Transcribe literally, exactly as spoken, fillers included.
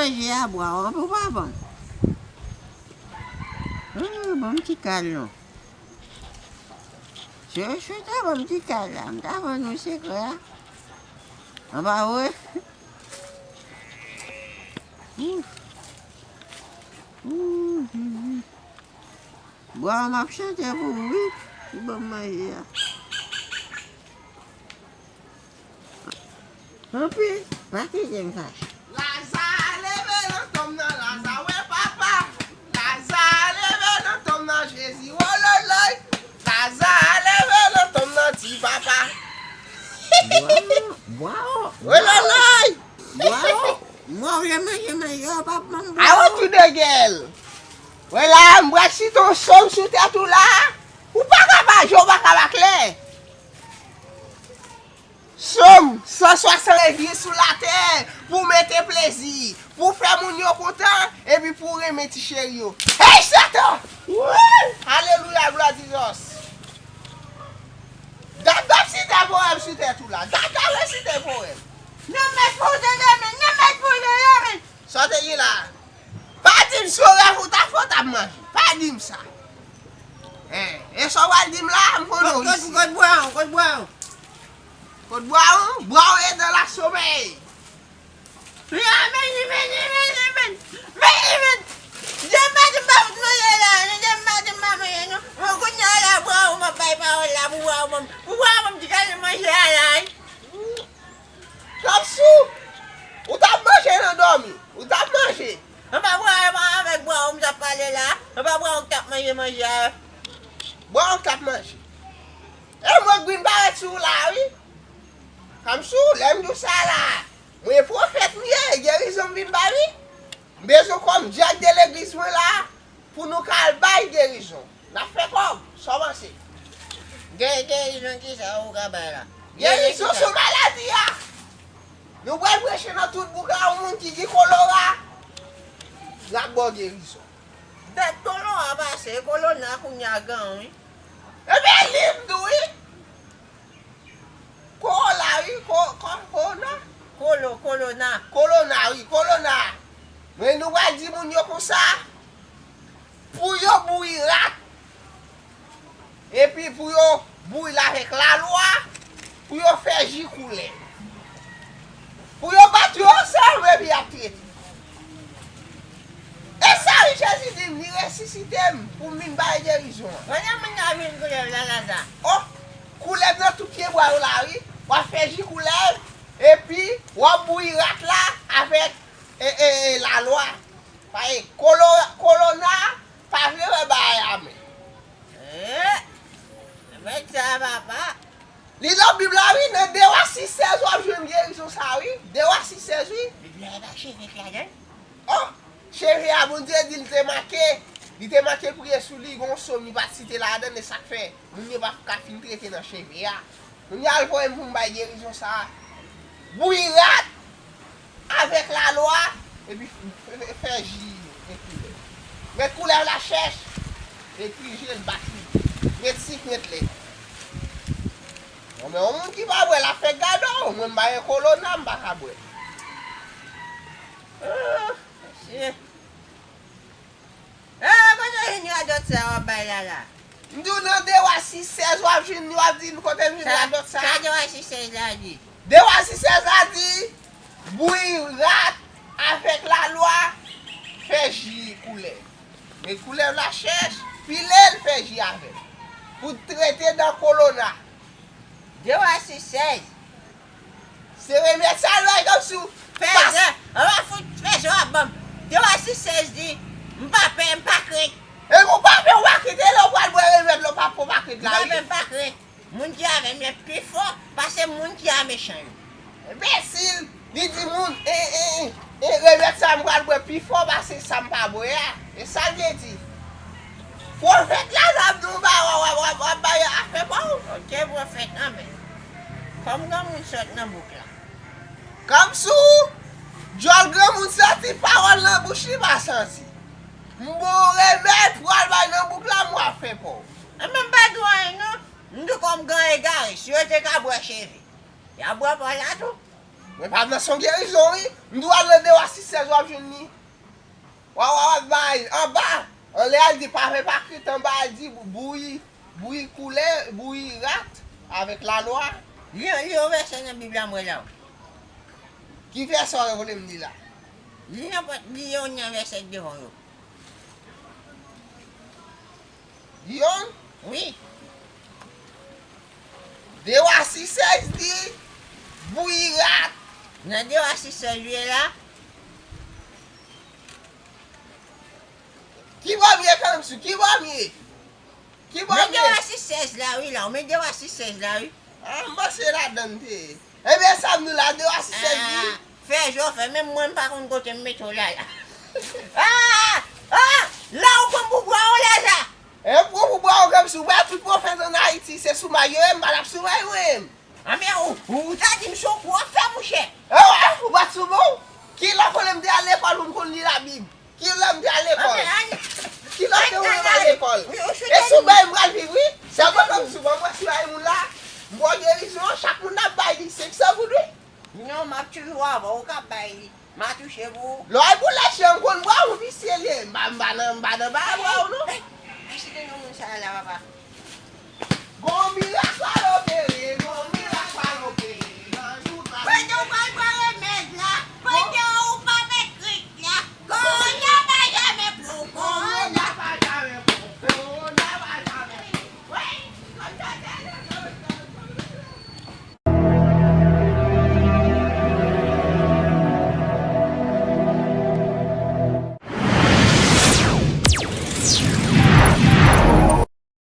Manje a bwa w, anpi w pa ban m. Oh, ban m ti kal non. Se, se ta ban m ti kal la, m ta vann ou sekrè a. An pa vre? Ouf. Ouf, ouf, ouf. Bwa, m ap chante pou ou, wi. Ou ban m manje a. Anpi, pa kite m fache. Laza, leve nan tonm nan, Laza, wè papa. Laza, leve nan tonm nan, Jezi, wololoy. Laza, leve nan tonm nan, di papa. Bwa, bwa, wololoy. Bwa, mwen vle manje, manje, w p ap ban m bwa. Awo tou de gèl. Wè la, m pral site yon sòm sou tèt ou la. Ou pa ka pa je, ou pa ka pa klè. Sòm san swasanndiz sou latè, pou mete plezi, pou fè moun yo kontan, epi pou renmen ti cheri yo. Hey, Satan! Wouy! Alelouya, glwa Jizòs! Dat ap site powèm sou tèt ou la. Dat ap resite powèm. Nan mèt pou w te renmen, nan mèt pou w te renmen. Sa w te gen la? Pa di m si w rèv ou ta fè w t ap manje. Pa di m sa. Hein, e sa w pral di m la, m konnen w isi. Kot bwa w, kot bwa w? Kot bwa w? Bwa w e nan lasomèy. Meni, meni, meni, meni. Meni, meni. Demen maten m pa fout manje la, non, demen maten m pa manje, non. Mwen kounye a la, bwa w, m ap bay pawòl la, pou bwa w, pou bwa w, m di gade manje a la, wi. Kapsou! Ou t ap manje nan dòmi. Ou t ap manje. Anba bwa, anba avèk bwa, ou m t ap pale la. Anba bwa, ou t ap manje manje a. Bwa, ou t ap manje. E mwen k vin parèt sou ou la, wi. Kapsou, lè m di w sa la. Mwen pwofèt m ye, gerizon m vin bay, wi. M bezwen kòm dyak de legliz mwen la. Pou nou ka al bay gerizon. N ap fè kòb, sa w panse? Gen gerizon kisa ou ka bay la? Gerizon sou maladi a. Nou pral preche nan tout bouk la, yon moun ki gen kolera, n ap ba w gerizon. Dat kolera pase, kolona kounye a gran, wi. Ebyen, li m tou, wi. Kowona, wi, ko-, ko-, kowona? Kolo, kolona. Kolona, wi, kolona. Men nou pral di moun yo konsa, pou yo bouyi rat, epi pou yo bouyi l avèk lalwa, pou yo fè ji koulè. Pou yo bat yo ansanm, epi y ap trete. E sa wi, Jezi di m, li resisite m pou m vin bay gerizon an. Kote moun nan vin koulèv la, Laza? O, koulèv nan tout pye bwa yo la, wi. W ap fè ji koulèv, epi w ap bouyi rat la avèk, e, e, e, lalwa. Paske kolo-, kolona pa vle wè bagay a men. E, mèt sa, papa. Li nan Bib la, wi, nan de Wa sis sèz w ap jwenn gerizon sa, wi. De Wa sis sèz, wi. Bib la pa cheve k ladan l? O, cheve a, Bondye di l te make, li te make priye sou li, gon sòm li pa t site ladan l, e sa k fè moun yo pa ka fin trete nan cheve a. Moun yo al voye m pou m bay gerizon sa a. Bouyi rat avèk lalwa, epi f-, f-, fè ji e koulèv. Met koulèv la chèch, epi je l bat li. Met sik, met lèt. Bon, men yon moun ki pa bwè, l ap fè gade w. Mwen, m pa gen kolona, m pa ka bwè. Ah, mesye. Ah, kote w jwenn radòt sa w ap bay la la? M di w nan de Wa sis sèz w ap jwenn li, w ap di m kote m jwenn radòt sa. Sa de Wa sis sèz la di? De Wa sis sèz la di, bouyi rat avèk lalwa, fè ji koulèv. Men koulèv la chèch, pile l, fè ji avè l. Pou trete dan kolona. De Wa sis sèz. Se remèd sa l bay kòm si w fè zè. An pa fout fè zè w ap ban m. De Wa sis sèz di, m pa pè, m pa krent. E ou pa pè, ou pa krent, e lè w pral bwè remèd la, ou pa pè, ou pa krent la, wi. M pa pè, m pa krent. Moun ki avè m yo pi fò pase moun ki a mechan yo. Enbesil, li di moun, e, e, e, e remèd sa m pral bwè pi fò pase sa m pa bwè a. E sa l vle di? Pwofèt la, sa m di w, w ap, w ap, w ap, w ap bay afè pa w. Ok, pwofèt, anmè. Kòm granmoun sòt nan bouk la. Kòm si w, djòl granmoun santi pawòl nan bouch li pa santi. M ba w remèd pou w al bay nan bouk la, m w ap fè pa w. Anmè, m pa di w anyen, non. M di w kòm gran egare, si yo te ka bwè cheve, y ap bwè pa w la tou. Men pa nan son gerizon, wi. M di w al nan Dewa sis sèz w ap jwenn li. W a, w a, w a bay anba. Anlè a l di pa fè pa krit, anba a l di bouyi, bouyi koulè, bouyi rat avèk lalwa. Li, li yon vèsè nan Bib la, mwen la. Ki vèsè w vle m li la? Li nan pòt, li yon nan vèsè k devan yo. Yon? Wi. Dewa sis sèz di, bouyi rat. Nan Dewa sis sèz li ye la. Ki bò m ye, Kamsou? Ki bò m ye? Ki bò m ye? Men Dewa sis sèz la, wi, la. Ou men Dewa sis sèz la, wi. Ah, m panse ladan l te ye. Ebyen, sa m di w la, Dewa sis sèz di. Ah, fè jan w fè, menm mwen, m pa konn kote m mete w la, la. Ah! Ah! La ou pran pou bwa w la, sa. E pran pou bwa w, Kamsou, ou wè tout pwofèt ann Ayiti, se sou may yo ye, m pa t ap sou may mwen. Ah, men ou, ou ta di m se w k w ap fè, monchè. E wè, ou pa t sou bon. Kilè w konnen m te al lekòl pou m konn li Labib? Kilè m te al lekòl? Kilè w te wè m al lekòl? E sou bay m pral viv, wi. Sèlman Kamsou, ban m wè si bay moun la. M ba w gerizon, chak moun n ap bay li senk san goud, wi. Non, m ap toujou avè w, ou ka bay li. M a touche pou ou. Lè w al pou lèche, m konn bwa w, visye li ye. M pa, m pa nan, m pa nan bagay bwa w, non. Hey, hey, si te gen moun sa la, papa. Gon mirak la,